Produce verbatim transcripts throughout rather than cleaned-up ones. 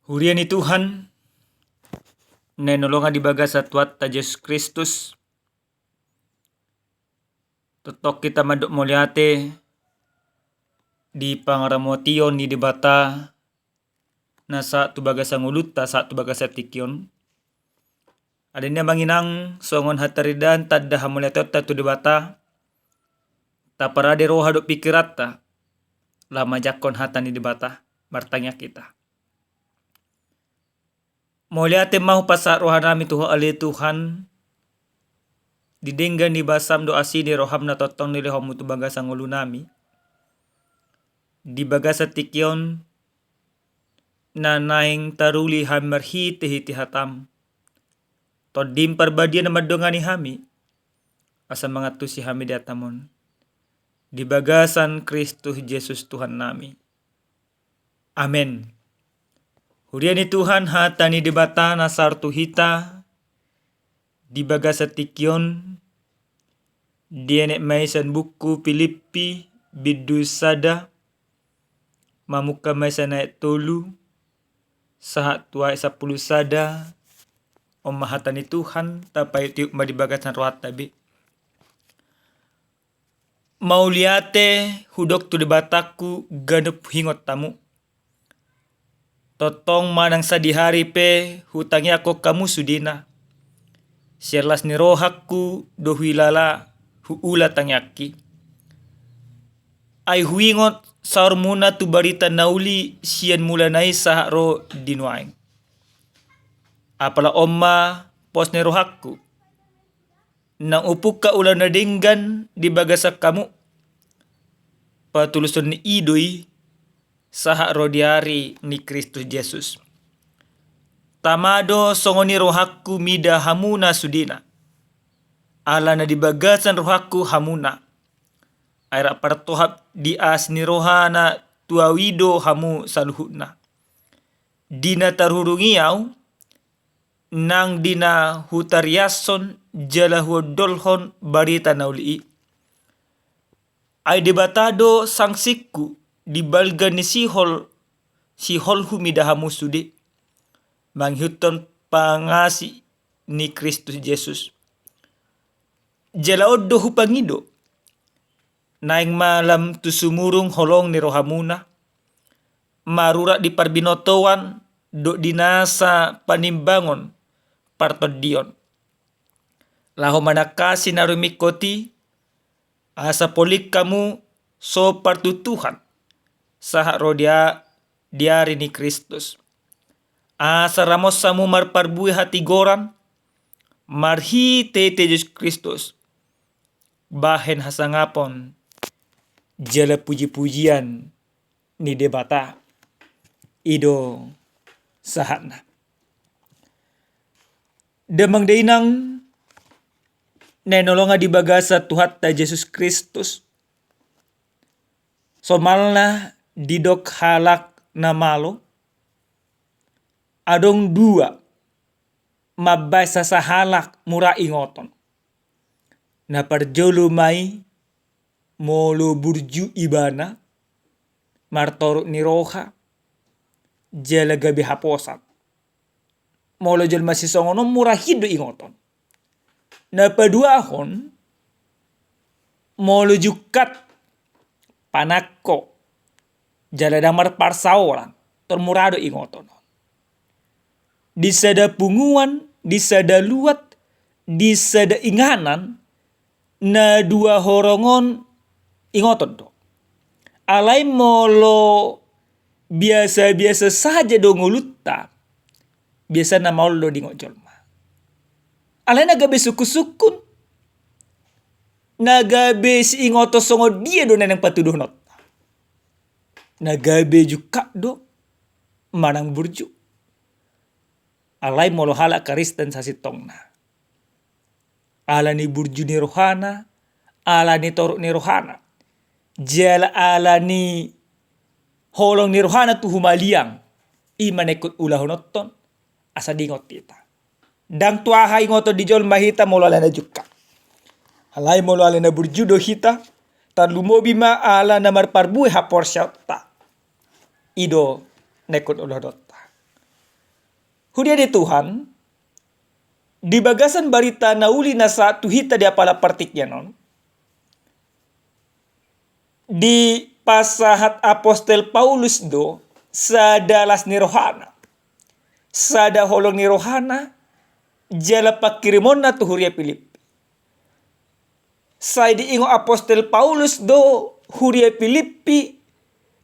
Huria ni Tuhan, na hinaholongan di bagasan Tuhanta Jesus Kristus, tongtong hita mandok mauliate di pangaramotion ni Debata na sahat tu bagasan ngolunta, sahat tu bagasan tingki on. Ate, amang inang, songon hataridaan tanda hamauliateonta tu Debata, taparade roha dohot pingkiranta laho manjangkon hata ni Debata. Martangiang hita. Mauliate ma hupasahat rohanami tu Ho ale Tuhan, di denggan ni basam dohot asi ni roham na tongtong nilehonmu tu bagasan ngolunami. Di bagasan tingki on na naeng taruli hami marhitehite hatam. Tondim Parbadia na mandongani hami, asa mangantusi hami di atam on. Di bagasan Kristus Jesus Tuhannami. Amen. Huria ni Tuhan, hata ni Debata na sahat tu hita di bagasan tingki on, dienet ma i sian buku Pilippi bindu sada, mamungka ma i sian ayat tolu sahat tu ayat sampulu sada. On ma hata ni Tuhan, tapaihutihut ma di bagasan rohanta be. Mauliate hudok tu Debatangku ganup huingot hamu. Tongtong manang sadihari pe hutangiangkon hamu sudena. Sian las ni rohangku do huilala huula tangiangki. Ai huingot saurmuna tu barita na uli sian mulana i sahat ro di nuaeng. Apala on ma pos ni rohangku. Naung hupungka ulaon na denggan di bagasan hamu, patuluson ni i do i sahat ro di ari ni Kristus Jesus. Tama do songon i rohangku mida hamuna sudena. Alana di bagasan rohangku hamuna. Ai rap partohap di asi ni rohana tu ahu i do hamu saluhutna. Di na tarhurung i ahu, nang di na hutariashon jala huondolhon barita na uli i. Ai Debata do sangsingku di balga ni sihol, siholhu mida hamu sude, mangihuthon pangasi ni Kristus Jesus. Jala on do hupangido, naeng ma lam tu sumurung holong ni rohamuna, marurat di parbinotoan dohot di nasa panimbangon partondion. Laho manangkasi na rumingkot i, asa polin hamu so partutuhan, sahat ro di a-, di ari ni Kristus. Asa ramos hamu marparbue hatigoran, marhitehite Jesus Kristus, bahen hasangapon jala pujipujian ni Debata. I do sahatna. Damang dainang na hinaholongan di bagasan Tuhanta Jesus Kristus, somalna didok halak na malo, adong dua mambahen sasahalak mura ingoton. Na parjolo ma i molo burju ibana, martorop ni roha, jala gabe haposan. Molo jolma sisongon on mura hian do ingoton. Na paduahon, molo jungkat, panangko, jala ndang marparsaoran, tor mura do ingoton. Di sada punguan, di sada luat, di sada inganan, na dua horong on ingoton do. Alai molo biasa-biasa saja do ngolunta, biasana maol do diingot jolma. Alai na gabe sungkun-sungkun, na gabe siingoton songon dia do na naeng patuduhononta. Na gabe jungkat do manang burju. Alai molo halak Kristen sasintongna, ala ni burju ni rohana, ala ni torop ni rohana, jala ala ni holong ni rohana tu humaliang, i ma na ingkon ulahononton asa diingot hita. Ndang tu aha ingoton di jolma hita molo ala na jungkat. Alai molo ala na burju do hita, tarlumobi ma ala na marparbue haporseaonta. I do na ingkon ulahononta. Huria ni Tuhan, di bagasan barita na uli na sahat tu hita di apala partingkian on, dipasahat apostel Paulus do sada las ni rohana, sada holong ni rohana, jala pangkirimonna tu huria Pilippi. Sai diingot apostel Paulus do huria Pilippi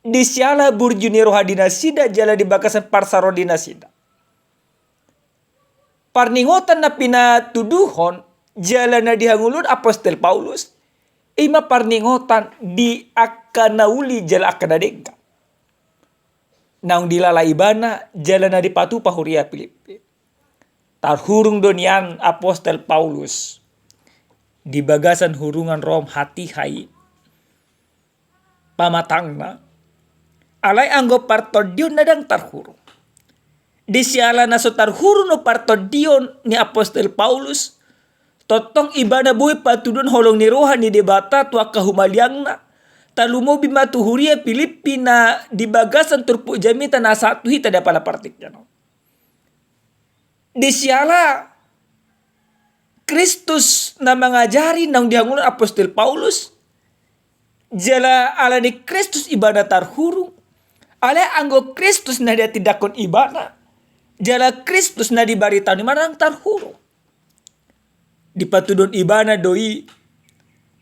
di siala burju ni roha di nasida jala di bagasan parsaroan di nasida. Parningotan na pinatuduhon jala na dihangoluhon apostel Paulus, i ma parningotan di angka na uli jala angka na denggan. Naung dilala ibana jala na dipatupa huria Pilippi. Tarhurung do nian apostel Paulus di bagasan hurungan Rom hatiha i pamatangna, alai anggo partondionna ndang tarhurung. Di siala na so tarhurung do partondion ni apostel Paulus, tongtong ibana boi patuduhon holong ni roha ni Debata tu angka humaliangna, tarlumobi ma tu huria Pilippi na di bagasan turpuk jamita na sahat tu hita di apala partingkian on. Di siala Kristus na mangajari naung dihangoluhon apostel Paulus, jala ala ni Kristus ibana tarhurung, alai anggo Kristus na dihatindanghon ibana, jala Kristus na dibaritahon ibana ndang tarhurung. Dipatuduhon ibana do i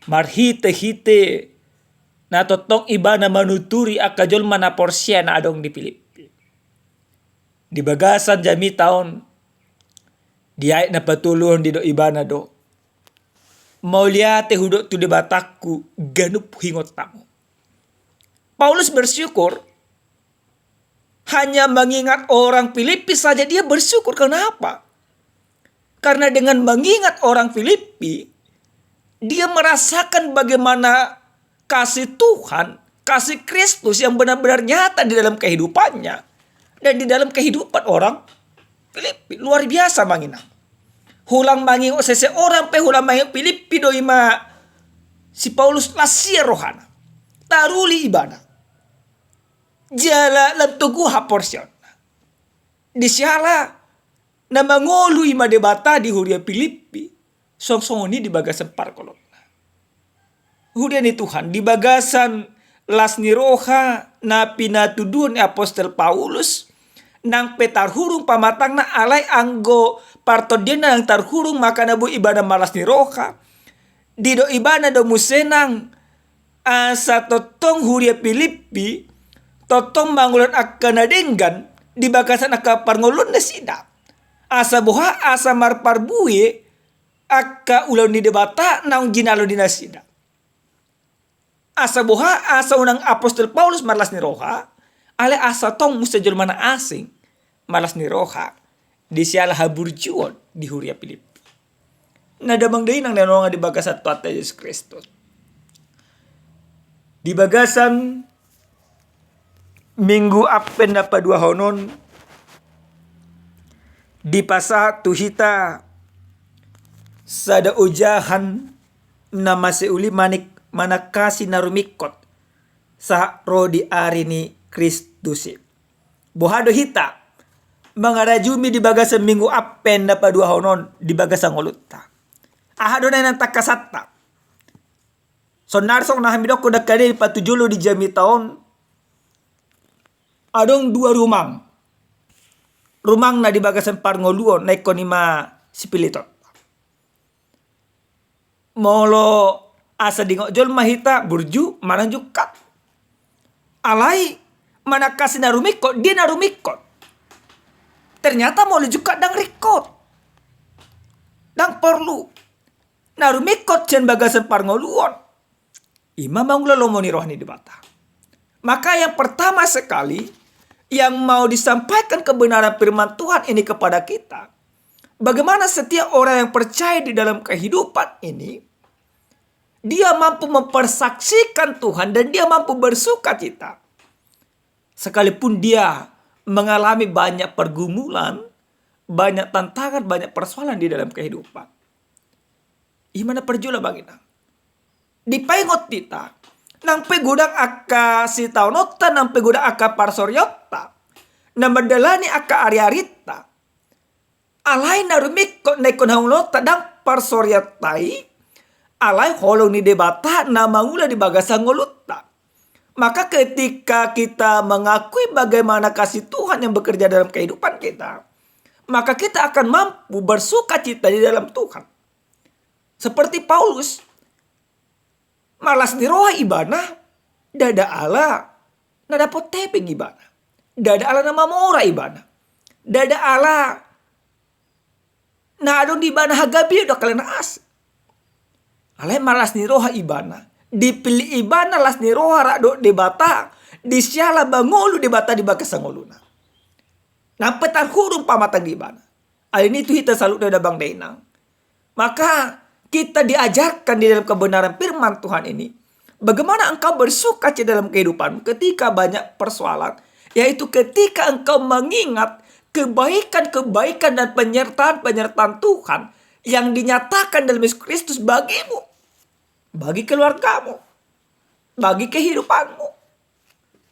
marhitehite na tongtong ibana manuturi angka jolma na porsea na adong di Pilippi. Di bagasan jamita on, di ayat na patoluhon didok ibana do, mauliate hudok tu Debatangku ganup huingot hamu. Paulus bersyukur, hanya mengingat orang Pilippi saja dia bersyukur. Kenapa? Karena dengan mengingat orang Pilippi, dia merasakan bagaimana kasih Tuhan, kasih Kristus yang benar-benar nyata di dalam kehidupannya dan di dalam kehidupan orang Pilippi. Luar biasa, amang inang. Hulang mangingot seseorang pe, hulang mangingot Pilippi do i ma si Paulus, las ia rohana, taruli ibana, jala lam togu haporseaonna. Di siala na mangolu i ma Debata di huria Pilippi, songon i di bagasan parngoluonna. Huria ni Tuhan, di bagasan las ni roha na pinatuduhon ni apostel Paulus, nang pe tarhurung pamatangna, alai anggo partondionna ndang tarhurung, makana boi ibana marlas ni roha. Didok ibana do muse nang, asa tongtong huria Pilippi tongtong mangulahon angka na denggan di bagasan angka parngoluon nasida. Asa boha? Asa marparbue angka ulaon ni Debata naung jinalo di nasida. Asa boha? Asa unang apostel Paulus marlas ni roha, alai asa tong muse jolma na asing marlas ni roha di siala haburjuon di huria Pilippi. Na damang dainang na hinaholongan di bagasan Tuhanta Jesus Kristus, di bagasan Minggu Advent na paduahon on, dipasahat tu hita sada ojahan na maseoli manik-, manangkasi na rumingkot sahat ro di ari ni Kristus i. Boha do hita mangarajumi di bagasan Minggu Advent na paduahon on di bagasan ngolunta? Aha do na inang tangkasanta? Saonari songon na hami dokkon dangka dia, patujolo di jamita on adong dua rumang. Rumang na di bagasan parngoluon, na ingkon i ma sipiliton. Molo asa diingot jolma hita, burju manang jungkat. Alai manangkasi na rumingkot, dia na rumingkot. Ternyata molo jungkat ndang ringkot, ndang porlu. Na rumingkot sian bagasan parngoluon, i ma mangula lomo ni roha ni Debata. Maka yang pertama sekali yang mau disampaikan kebenaran firman Tuhan ini kepada kita, bagaimana setiap orang yang percaya di dalam kehidupan ini, dia mampu mempersaksikan Tuhan dan dia mampu bersukacita sekalipun dia mengalami banyak pergumulan, banyak tantangan, banyak persoalan di dalam kehidupan. I ma na parjolo, amang inang. Dipaingot hita, nang pe godang angka sitaononta, nang pe godang angka parsorianta na mandalani angka ariarinta, Alai na rumingkot na ingkon haulaonta ndang parsorianta i, alai holong ni Debata na mangula di bagasan ngolunta. Maka ketika kita mengakui bagaimana kasih Tuhan yang bekerja dalam kehidupan kita, maka kita akan mampu bersukacita di dalam Tuhan. Seperti Paulus, marlas ni roha ibana, ndada ala na dapot hepeng ibana, ndada ala na mamora ibana, ndada ala na adong di ibana hagabeon dohot angka na asing. Alai marlas ni roha ibana, dipillit ibana las ni roha rap dohot Debata, disiala mangolu Debata di bagasan ngoluna. Nang pe tarhurung pamatang ibana. Alani i tu hita saluhutna damang dainang, maka kita diajarkan di dalam kebenaran firman Tuhan ini, bagaimana engkau bersukacita dalam kehidupan ketika banyak persoalan, yaitu ketika engkau mengingat kebaikan-kebaikan dan penyertaan-penyertaan Tuhan yang dinyatakan dalam Yesus Kristus bagimu, bagi keluargamu, bagi kehidupanmu,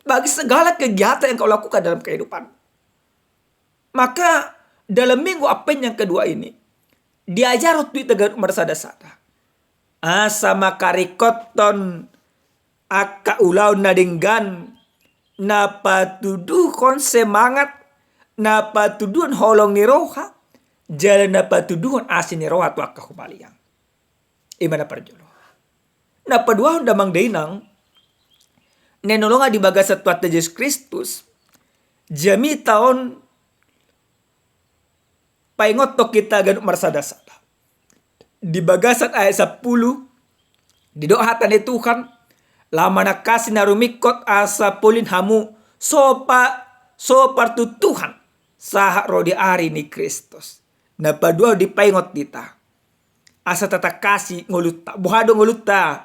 bagi segala kegiatan yang kau lakukan dalam kehidupan. Maka dalam Minggu Advent yang kedua ini, diajarhon tu hita ganup marsada-sada asa mangkaringkothon angka ulaon na denggan, na patuduhon semangat, na patuduhon holong ni roha, jala na patuduhon asi ni roha tu angka humaliang. I ma na parjolo. Na paduahon damang dainang, na hinaholongan di bagasan Tuhanta Jesus Kristus, jamita on paingothon hita ganup marsada-sada. Di bagasan ayat sampulu, didok hata ni Tuhan, laho manangkasi na rumingkot asa polin hamu so pa-, so partuntuhan sahat ro di ari ni Kristus. Na paduahon dipaingot hita asa tatangkasi ngolunta. Boha do ngolunta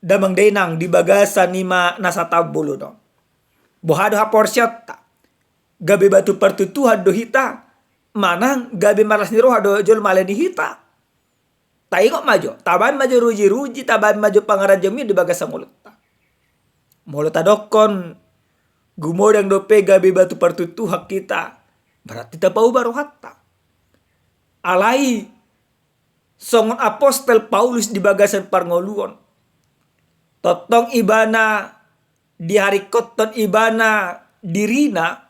damang dainang di bagasan i ma na sataon bolon on? Boha do haporseaonta? Gabe batu partuntuhan do hita manang gabe marlas ni roha do jolma alani hita? Taingot ma jo, tabaen ma jo ruji-ruji, tabaen ma jo pangarantomion di bagasan ngolunta. Molo tadokhon gumodang dope gabe batu partuntuhan hita, berarti tapauba rohanta. Alai songon apostel Paulus di bagasan parngoluon, tongtong ibana diharingkothon ibana dirina,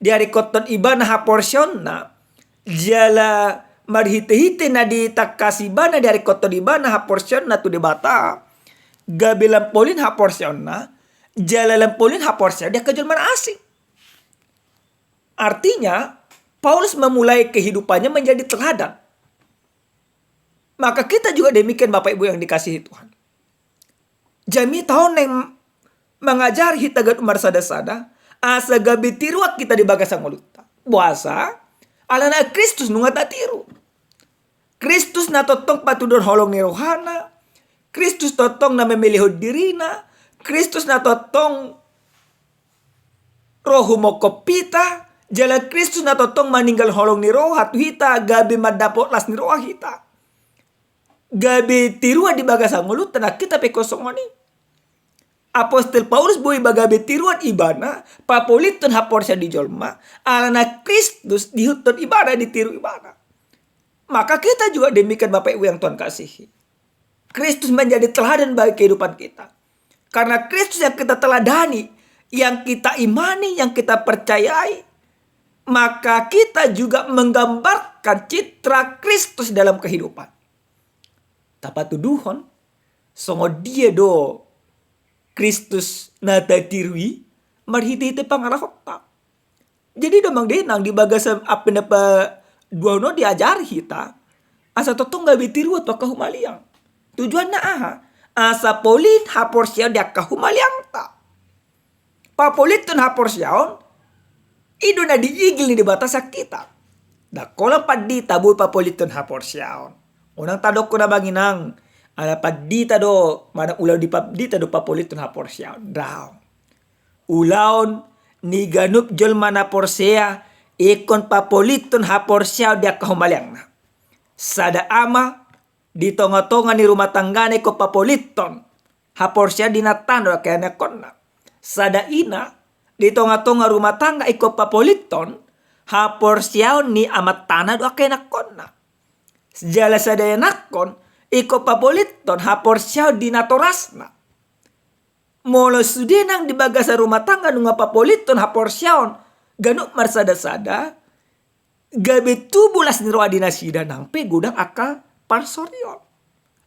diharingkothon ibana haporseaonna, jala marhite-hite na ditangkas ibana, diharingkothon ibana haporseaonna tu Debata, gabe lam polin haporseaonna, jala lam polin haporseaon di angka jolma na asing. Artinya, Paulus memulai kehidupannya menjadi teladan. Maka kita juga demikian, Bapak Ibu yang dikasihi Tuhan. Jamita on naeng mangajari hita ganup marsada-sada, asa gabe tiruan hita di bagasan ngolunta. Boasa? Alana Kristus nunga tatiru. Kristus na tongtong patuduhon holong ni rohana, Kristus tongtong na mamelehon dirina, Kristus na tongtong ro humongkop hita, jala Kristus na tongtong maninggalhon holong ni roha tu hita, gabe mandapot las ni roha hita. Gabe tiruan di bagasan ngolunta, nang hita pe ingkon songon i. Apostel Paulus boi ma gabe tiruan ibana, papolithon haporseaon di jolma, alana Kristus diihuthon ibana, ditiru ibana. Maka kita juga demikian, Bapak Ibu yang Tuhan kasihi. Kristus menjadi teladan bagi kehidupan kita. Karena Kristus yang kita teladani, yang kita imani, yang kita percayai, maka kita juga menggambarkan citra Kristus dalam kehidupan. Tapatuduhon songon dia do Kristus na tatiru i marhite-hite pangalahonta. Jadi damang dainang, di bagasan Advent na paduahon on diajari hita asa tongtong gabe tiruan tu angka humaliang. Tujuanna aha? Asa polin haporseaon di angka humaliangta. Papolithon haporseaon, i do na diigil ni Debata sian hita. Ndang holan pandita boi papolithon haporseaon. Unang tadokhon, amang inang, ala pandita do, manang ulaon ni pandita do papolithon haporseaon. Ndang. Ulaon ni ganup jolma na porsea ingkon papolithon haporseaon di angka humaliangna. Sada ama di tonga-tonga ni rumah tanggana ingkon papolithon haporseaon di inantana dohot angka ianakhonna. Sada ina di tonga-tonga rumah tangga ingkon papolithon haporseaon ni amantana dohot angka ianakkonna. Jala sada ianakkon ingkon papolithon haporseaon di natorasna. Molo sude nang di bagasan rumah tangga nunga papolithon haporseaon ganup marsada-sada, gabe tubu las ni roha di nasida nang pe godang angka parsorion.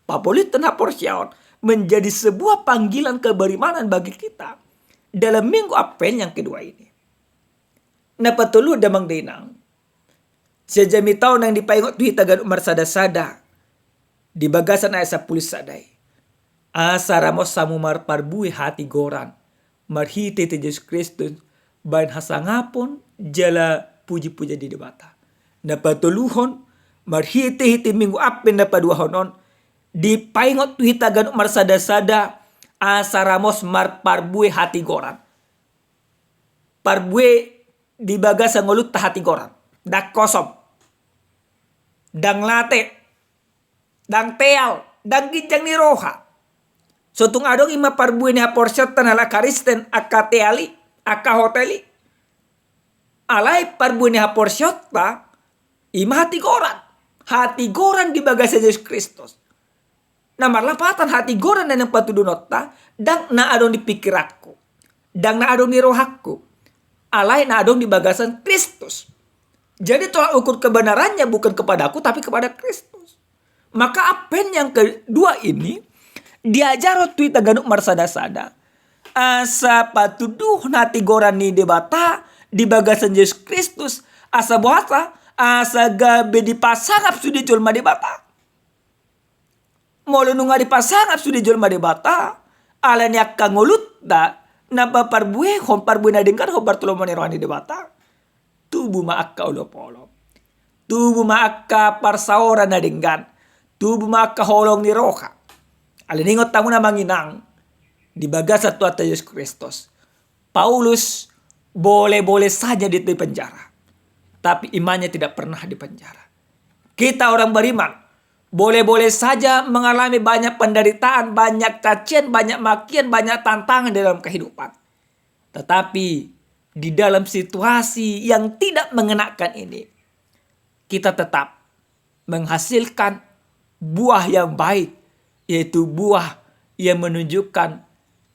Papolithon haporseaon menjadi sebuah panggilan keberimanan bagi kita dalam minggu Advent yang kedua ini. Na patoluhon damang dainang, sian jamita on naeng dipaingot tu hita ganup marsada-sada di bagasan ayat sampulu sada i. Asa ramos hamu marparbue hatigoran marhite-hite Jesus Kristus, baen hasangapon jala puji-pujian di Debata. Na patoluhon, marhite-hite minggu Advent na paduahon on, dipaingot tu hita ganup marsada-sada, asa ramos marparbue hatigoran. Parbue di bagasan ngolunta hatigoran. Ndang hosom. Ndang late. Ndang teal. Ndang ginjang ni roha. So tung adong i ma parbue ni haporseaonta na ala Kristen, angka teal i, angka hotel i. Alai parbue ni haporseaonta, i ma hatigoran. Hatigoran di bagasan Jesus Kristus. Na marlapatan hatigoran na naeng patuduhononta, ndang na adong di pikiranku, ndang na adong di rohangku, alai na adong di bagasan Kristus. Jadi tolak ukur kebenarannya bukan kepadaku, tapi kepada Kristus. Maka Advent yang kedua ini diajarhon tu hita ganup marsada-sada, asa patuduhon hatigoran ni Debata di bagasan Jesus Kristus, asa boasa, asa gabe dipasangap sude jolma Debata. Molo nunga dipasangap sude jolma Debata, ala ni angka ngolunta na paparbuehon parbue na denggan hombar tu lomo ni roha ni Debata, tubu ma angka olop-olop, tubu ma angka parsaoran na denggan, tubu ma angka holong ni roha. Alani i ingot hamu damang dainang, di bagasan Tuhanta Jesus Kristus, Paulus boleh-boleh saja di, di penjara, tapi imannya tidak pernah di penjara. Kita orang beriman boleh-boleh saja mengalami banyak penderitaan, banyak cacian, banyak makian, banyak tantangan di dalam kehidupan. Tetapi di dalam situasi yang tidak mengenakan ini, kita tetap menghasilkan buah yang baik, yaitu buah yang menunjukkan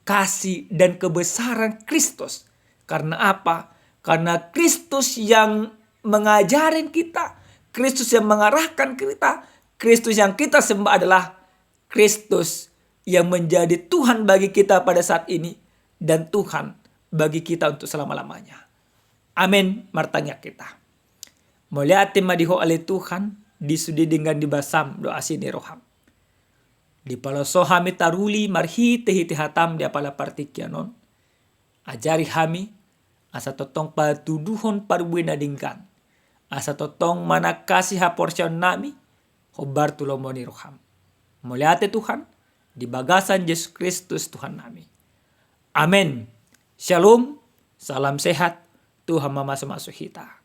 kasih dan kebesaran Kristus. Karena apa? Karena Kristus yang mengajarin kita, Kristus yang mengarahkan kita, Kristus yang kita sembah adalah Kristus yang menjadi Tuhan bagi kita pada saat ini dan Tuhan bagi kita untuk selama-lamanya. Amin. Martangiang hita. Mauliate ma di Ho ale Tuhan, di sude denggan ni basam dohot asi ni roham. Dipaloas Ho hami taruli marhite-hite hatam di apala partingkian on. Ajari hami, asa tongtong patuduhon parbue na denggan, asa tongtong manangkasi haporseaonnami hombar tu lomo ni roham. Mauliate Tuhan, di bagasan Jesus Kristus Tuhannami. Amen. Shalom, salam sehat, Tuhan mamasu-masu hita.